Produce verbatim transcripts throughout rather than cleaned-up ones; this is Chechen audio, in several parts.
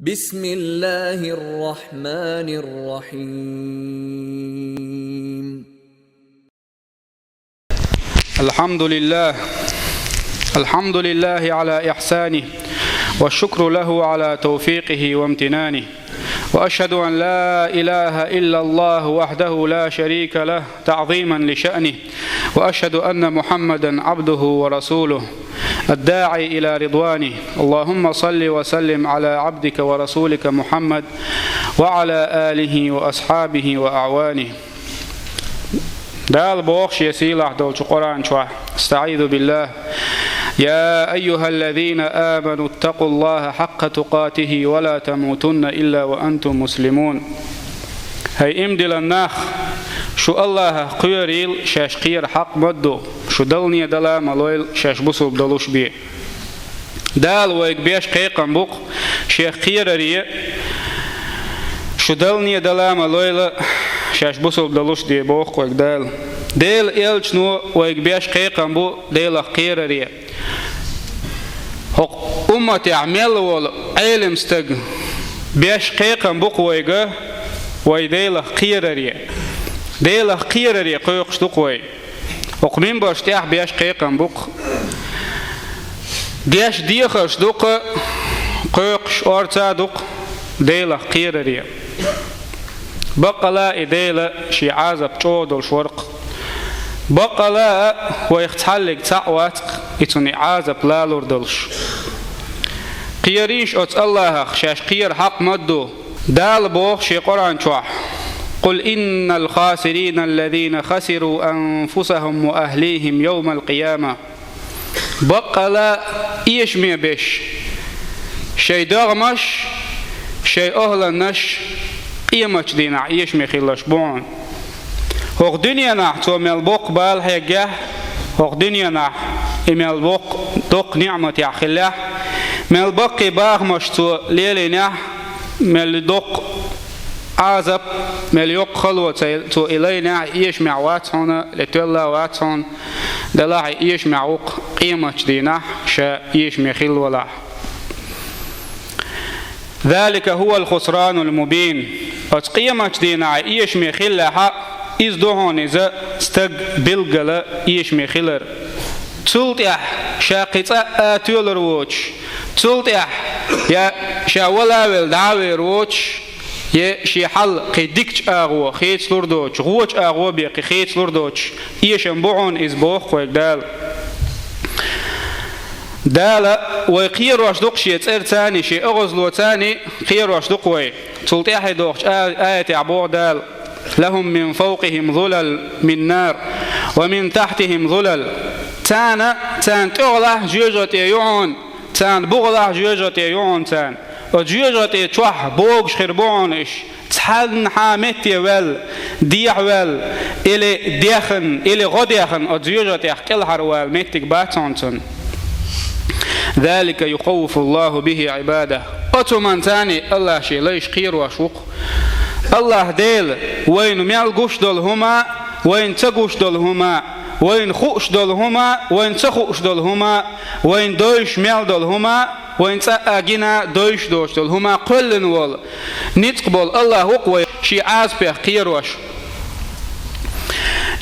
بسم الله الرحمن الرحيم. الحمد لله. الحمد لله على إحسانه، والشكر له على توفيقه وامتنانه، وأشهد أن لا إله إلا الله وحده لا شريك له تعظيما لشأنه، وأشهد أن محمدا عبده ورسوله الداعي إلى رضوانه. اللهم صل وسلم على عبدك ورسولك محمد وعلى آله وأصحابه وأعوانه. Дала боху шен сийлахь долчу Къуръан чохь: أستعيذ بالله. يا أيها الذين آمنوا اتقوا الله حق تقاته ولا تموتن إلا وأنتم مسلمون. ХӀай иман диллина нах, шу Аллахах кхерийла, шаьш кхера хьакъ ма ду, шу далане дала ма лойла, шаьш бусулба далуш бен. Дала вайга беш кхайкхам бу-кх шех кхераре, шу далане дала ма лойла, шаьш бусулба далуш бен, боху-кх вайга Дала. Делан элчано вайга беш кхайкхам бу Делах кхераре. ХӀокху умматехь мел волу Ӏелам стаг беш кхайкхам бу-кх вайга, вай Делах кхераре. Делах кхераре кхойкхуш ду-кх вай. ХӀокху минбарш тӀехь беш кхайкхам бу-кх. Деш дехарш ду-кх, кхойкхуш орца ду-кх Делах кхераре. Баккъала а и Дела шен Ӏазап чӀогӀа долуш вара-кх. Баккъала а вайх цхьаллиг цхьаъ вац-кх и цунна и Ӏазап лалур долуш. Кхерийша оцу Аллахах, шаьш кхера хьакъ ма ду. Дала боху шен Къуръан чохь: قل إن الخاسرين الذين خسروا أنفسهم وأهليهم يوم القيامة. Баккъала а эшаме беш, шайн догӀмаш, шайн охӀланнаш къематчу дийнахь эшаме хилалаш бу хьуна. ХӀокху дуьненахь цо мел боккха бала хьегахь, хӀокху дуьненахь и мел боккха доккха ниӀматехь хиллехь, мел баккхий бахамаш цо лелийнехь, мел доккха Ӏазап, мел йоккха хало ца-, цо и лайнехь, эшамехь вац хьуна, я тоьлла вац хьуна, делахь и эшамехь ву-кх къематчу дийнахь, ша эшаме хилла валахь. ذلك هو الخسران المبين. Оцу къематчу дийнахь эшаме хиллехь, иза ду хьуна иза стаг билггала эшаме хилар. Цул тӀаьхьа ша кхин цкъа а тоьлур воцуш, цул тӀаьхьа я ша вала а велла дӀа а вер воцуш, я шен хьал кхин дикачу агӀо хийцалур доцуш, вочу агӀо бен кхин хийцалур доцуш, эшам бу хьуна иза, боху-кх вайга Дала. Дала вай кхерош ду-кх шен цӀерца а, шен оьгӀазлоца а кхерош ду-кх вай. Цул тӀаьхьа дохучу а-, аятехь боху Дала: لهم من فوقهم ظلل من نار ومن تحتهم ظلل. Царна, царна тӀехула жоьжахати ю хьуна, царна бугӀула жоьжахати ю хьуна царна. Оцу жоьжахати чохь богуш хир бу хьуна уьш, цхьанхьа метте ваьлла, дехьа ваьлла, или дехна, или гӀо дехна, оцу жоьжахатех кӀелхьарвала меттиг бац хьуна цунна. ذلك يخوف الله به عباده. Оцу хӀуманца а Аллах шен лайш кхерош ву-кх. Аллах Дела вайна мел гуш долу хӀума, вайна ца гуш долу хӀума, вайна хууш долу хӀума, вайна ца хууш долу хӀума, вайна девзаш мел долу хӀума, вайна цкъа а гина девзаш доцуш долу хӀума кхоьллина волу, ницкъ болу Аллах ву-кх вай шен Ӏазапех кхерош.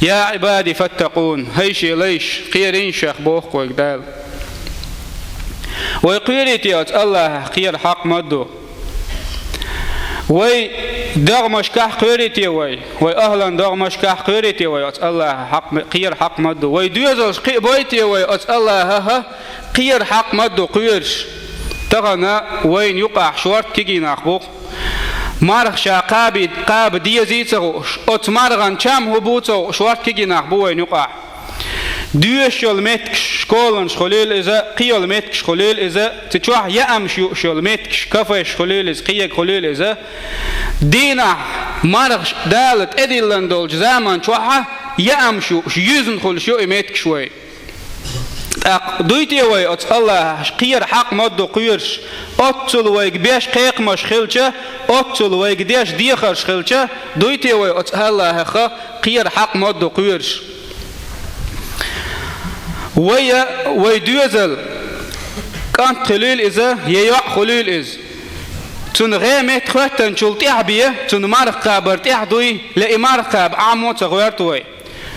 يا عبادي فاتقون. ХӀай шен лайш, кхерийша шех, боху-кх вайга Дала. Вай кхерий те оцу Аллахах, кхера хьакъ ма ду. Вай догӀмашкахь кхерий те вай, вай охӀлан догӀмашкахь кхерий те вай оцу Аллахах, хьакъ ма-, кхера хьакъ ма ду. Вай доьзалш кхиабой те вай оцу Аллахах, кхера хьакъ ма ду кхоьруш. Тахана вайна юкъахь шорта кегий нах бу-кх. Марха ша кхаби-, кхаба дезий а ца хууш, оцу мархана чам хӀун бу ца хууш, шорта кегий нах бу вайна юкъахь. Доьшуш йолу меттигаш, школанаш хуьлийла иза, кхин йолу меттигаш хуьлийла иза, цу чохь яамаш юуш йолу меттигаш, кафеш хуьлийла иза, кхин яга хуьлийла иза. Дийнахь мархаш Дала тӀедиллина долчу заман чохь яамаш юуш, юьзна хуьлуш ю и меттигаш вай. ТӀаккха дуй те вай оцу Аллахах кхера хьакъ ма ду кхоьруш, оццул вайга беш кхайкхамаш хилча, оццул вайга деш дехарш хилча, дуй те вай оцу Аллахах кхера хьакъ ма ду кхоьруш? Вай я вай доьзал, кӀант хуьлийла иза, я йоӀ хуьлийла иза, Цунна гӀемет хоьттанчул тӀаьхьа бе, цунна марха кхабар тӀаьхьа дуй, ле и марха кхаба Ӏамо ца гӀоьрту вай.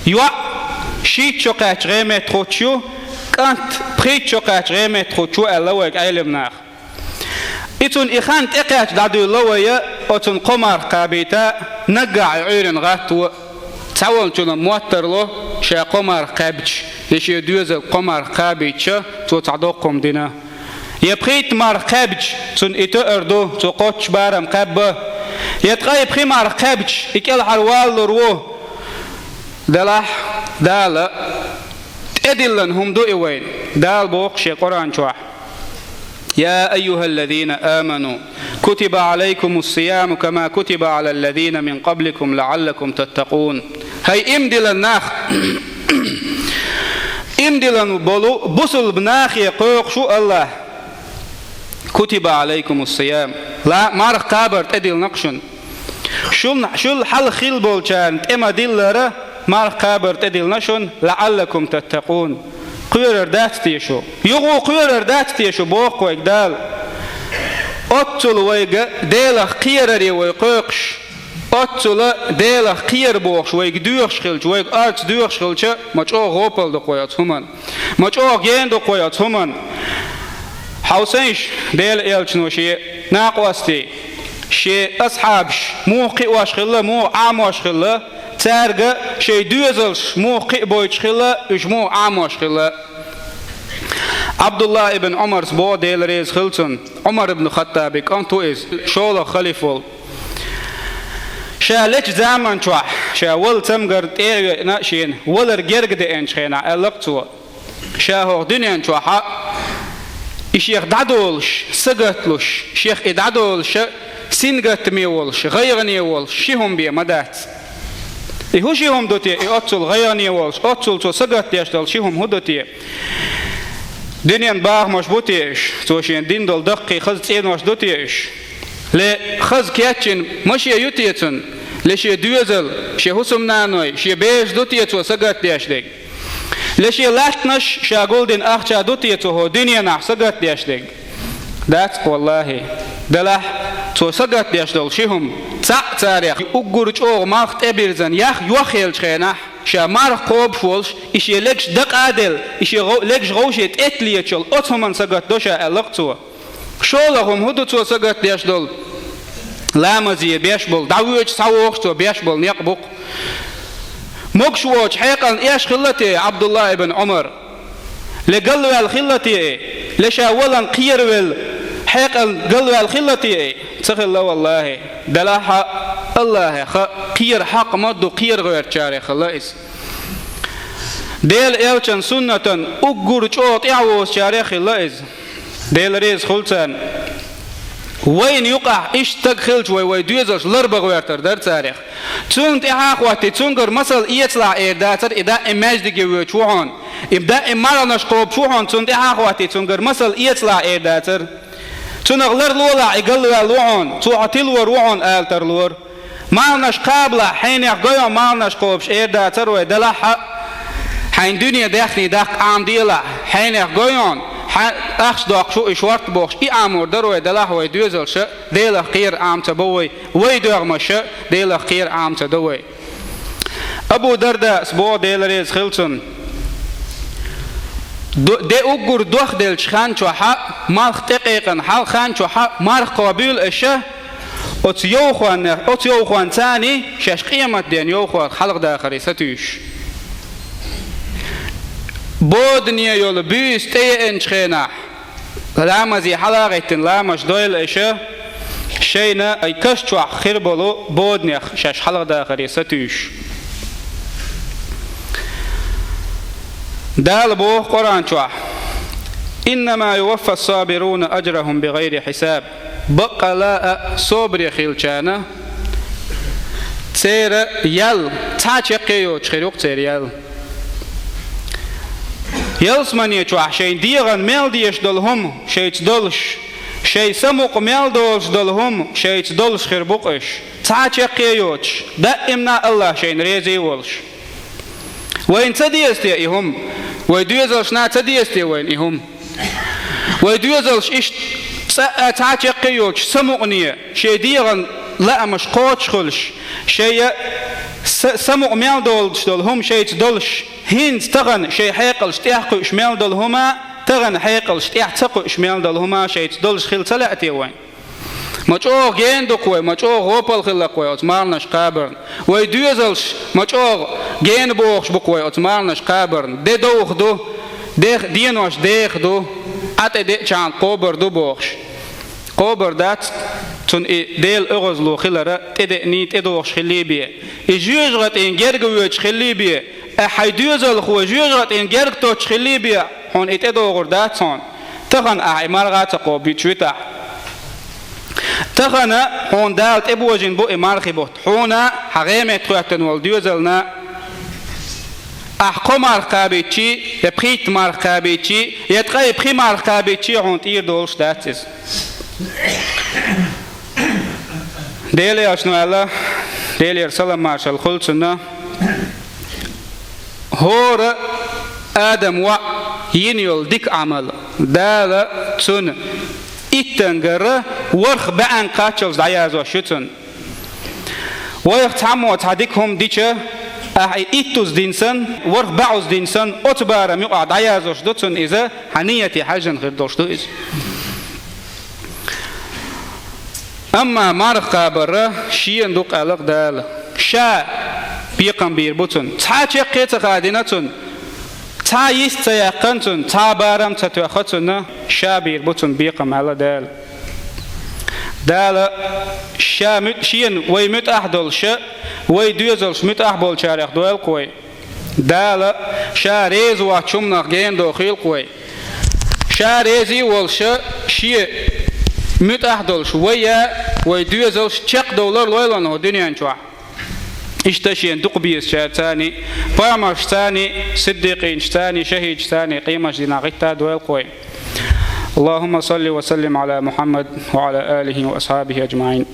ЙоӀ шийтта шо кхаьчча гӀемет хутташ ю, кӀант пхийтта шо кхаьчча гӀемет хутташ ву аьлла вайга Ӏелам наха. И цунна и хан тӀекхаьчча дӀадуьлла вай, оцунна кхо марха кхабийта, наггахь и Ӏуьйрана гӀатта ву. Цхьаволчунна моттар ло, ша кхо марха кхаьбча, я шен доьзалга кхо марха кхабийча, цо цхьа доккха хӀума дина. Я пхийтта марха кхаьбча, цунна и тоьар ду, цо кхоччуш барам кхаьбба. Я ткъе пхи марха кхаьбча, и кӀелхьарвалалур ву. Делахь, Дала тӀедиллина хӀума ду и вайна. Дала боху шен Къуръан чохь: «يا أيها الذين آمنوا كتب عليكم الصيام كما كتب على الذين من قبلكم لعلكم تتقون». ХӀай иман диллина нах, иман диллина болу бусулба нахе кхойкхуш ву АллахӀ. «كتب عليكم الصيام». Ла марха кхабар тӀедиллина-кх шуна. Шул, шул хьалха хилла болчарна тӀе ма-диллара, марха кхабар тӀедиллина шуна, «لعلكم تتقون». Кхоьрур дац те шу? Юха кхоьрур дац те шу, боху вайга Дала. Оццул вайга Делах кхераре вай кхойкхуш, оццул Делах кхера бохуш вайга доьхуш хилча, вайга орца доьхуш хилча, ма чӀогӀа гӀопал ду-кх вай оцу хӀуманна. Ма чӀогӀа гена ду-кх вай оцу хӀуманна. Хьовсийша, Делан элчано шен накъостий, шен асхьабаш муха кхиош хилла, муха Ӏамош хилла, цаьрга шайн доьзалш муха кхиабойтуш хилла, уьш муха Ӏамош хилла. Ӏабдуллахь ибн Ӏумарс боху, Дела реза хила цунна, Ӏумар ибн Хаттабан кӀант ву иза, шолгӀа халифа волу. Ша лечу заман чохь, ша вала цамгар тӀе а веана шена, валар герга деанчу хенахь, аьлла-кх цо. Ша хӀокху дуьнен чохь а, и шех дӀадолуш, сагатлуш, шех и дӀадолуша сингаттаме волуш, гӀайгӀане волуш ши хӀума бен ма дац. И хӀун ши хӀума ду те, и оццул гӀайгӀане волуш, оццул цо сагатдеш долу ши хӀума хӀун ду те? Дуьнен бахамаш бу те уьш, цо шен дина долу даккхий хаза цӀенош ду те уьш? Ле хаза кечйина машен ю те цунна? Ле шен доьзал, шен хӀусамнаной, шен бераш ду те цо сагатдеш дерг? Ле шен латтанаш, ша гулдина ахча ду те цо хӀокху дуьненахь сагатдеш дерг? Дац-кх, валлахӀи. Делахь, цо сагатдеш долу ши хӀума, цхьаъ царех уггар чӀогӀа малх тӀебирзина ях йохъеллачу хенахь, ша марха кхобуш волуш, и шен легаш дакъа а делла, и шен гӀов-, легаш гӀовше тӀетталеташ йолу оцу хӀуманна сагатдо ша, аьлла-кх цо. ШолгӀа хӀума хӀун ду цо сагатдеш долу? Ламазе беш болу, дӀавоьдуш схьавогӀуш цо беш болу некъ бу-кх. Могуш воцучу хьекъална эш хилла те Ӏабдуллахь ибн Ӏумар? Ле галваьлла хилла те и? Ле ша валан кхеравелла хьекъална галваьлла хилла те и? Ца хилла, валлахӀи. Делахь а, АллахӀе хаьа, кхера хьакъ ма ду кхера гӀертачарех хилла иза. Делан элчан суннатан уггар чӀогӀа тӀаьхьавоцучарех хилла иза. Дела реза хуьлу царна. Вайна юкъахь иштта стаг хилча, вай вайн доьзалш ларбан гӀоьртар дара царех. Цунна тӀаьхьа а хӀоттий, цуьнгара масал эцалахь эр дацара, и даим маьждиге воьдуш ву хьуна, и даим марханаш кхобуш ву хьуна, цунна тӀаьхьа а хӀоттий, цуьнгара масал эцалахь эр дацара. Цунах ларлолахь, и галваьлла ву хьуна, цо хьо тилор ву хьуна ала тарлора. Марханаш кхабалахь, хьенех гой хьуна марханаш кхобуш эр дацара вай, делахь а, хьайн дуьне даьхний даккха Ӏамаделахь, хьенех гой хьуна, хьан ахча доккхуш ву и шортта бохуш, и Ӏамор дара вай, делахь вай доьзалша Делах кхера Ӏама ца бо вай, вай доьгӀмаша Делах кхера Ӏама ца до вай. Абу Дардас боху, Дела реза хила цунна: Ду-, де уггар дохделлачу хан чохь а, малх тӀекъекъана хьал хан чохь а марха кхобуьйла аша, оцу йовхонна, оцу йовхонца царний шаьш къематден йовхонах хьалхадахаре сатуьйсуш. Бодане йолу буьйса тӀееанчу хенахь, ламазе хьала а гӀеттина, ламаз дойла аша, шайна ай каш чохь хир болу боданех шаьш хьалхадахаре сатуьйсуш. Дала боху Къуръан чохь: «إنما يوفى الصابرون أجرهم بغير حساب». Баккъала а собаре хилчарна церан ял цхьа а чекхъе йоцуш хир ю-кх церан ял. Ялсамане чохь шайн дегӀан мел дезаш долу хӀума шайца долуш, шайн самукъа мел долуш долу хӀума шайца долуш хир бу-кх уьш. Цхьа а чекхъе йоцуш, даимна АллахӀ шайна реза а волуш. Вайна ца деза те и хӀума? Вай доьзалшна ца деза те вайна и хӀума? Вай доьзалш иштта цӀа а цхьа чаккхе йоцуш самукъане, шайн дегӀан лаамаш кхочуш хуьлуш, шайн са-, самукъа мел долуш долу хӀума шайца долуш, хӀинца тахана шайн хьекъалш тӀехь кхуьуш мел долу хӀума, тахана хьекъалш тӀехь ца кхуьуш мел долу хӀума шайца долуш хила ца лаьа те вайн? Ма чӀогӀа гена ду-кх вай, ма чӀогӀа гӀопал хилла-кх вай оцу марханаш кхабарна. Вай доьзалш ма чӀогӀа гена бохуш бу-кх вай оцу марханаш кхабарна. Де довха ду, дех-, денош деха ду, Ӏа тӀе деъчхьана кхобур ду бохуш. Кхобур дац цунна и Делан оьгӀазло хилар, тӀедеъний, тӀедогӀуш хилий бен. И жоьжахатин герга воьдуш хилий бен. Ахь хьайн доьзалхо жоьжахатин герга тоттуш хилий бен, хьуна и тӀедогӀур дац хьуна. Тахана ахь и марха а ца кхобуьйтуш витахь. Тахана хьуна Дала тӀебожийна бу и мархин бутт. Хьуна, хьан гӀеметта хӀоьттина волу доьзална, ахь кхо марха кхабийтчий, я пхийтта марха кхабийтчий, я ткъе пхи марха кхабийтчий, хьуна тӀера долуш дац иза. Делан Элчано аьлла, Делера салам-маршалла хуьлда цунна, хӀора Адам воӀа йина йолу дика Ӏамал Дала цунна иттангара ворхӀ бӀенга кхаччалц дӀаязош ю цунна. Вайх цхьаммо цхьа дика хӀума дича, ахь и иттуза дина санна, ворхӀ бӀозза дина санна, оцу барам юкъахь дӀаязош ду цунна иза, хьан нийяте хьаьжжина хир долуш ду иза. Амма марха кхабар шена ду-кх аьлла-кх Дала. Ша бекхам бийр бу цунна. Цхьа чаккхе а ца хадийна цунна. Цхьа йист ца яьккхина цунна, цхьа барам ца тоьхна цунна, ша бийр бу цунна бекхам аьлла Дала. Дала ша муьт-, шена вай муьтӀахь долуша, вай доьзалш муьтӀахь болчарех дойла-кх вай. Дала ша реза воцчу хӀуманах гена дохийла-кх вай. Ша реза а волуша, шен муьтӀахь долуш вай а, вай доьзалш чекхдовлар лойла хӀокху дуьнен чохь. Иштта шена дукха безачаьрца а, пайхамаршца а, сиддикъинашца а, шахӀидашца а къематдийнахь гӀитта а дойла-кх вай. اللهم صل وسلم على محمد وعلى آله وأصحابه أجمعين.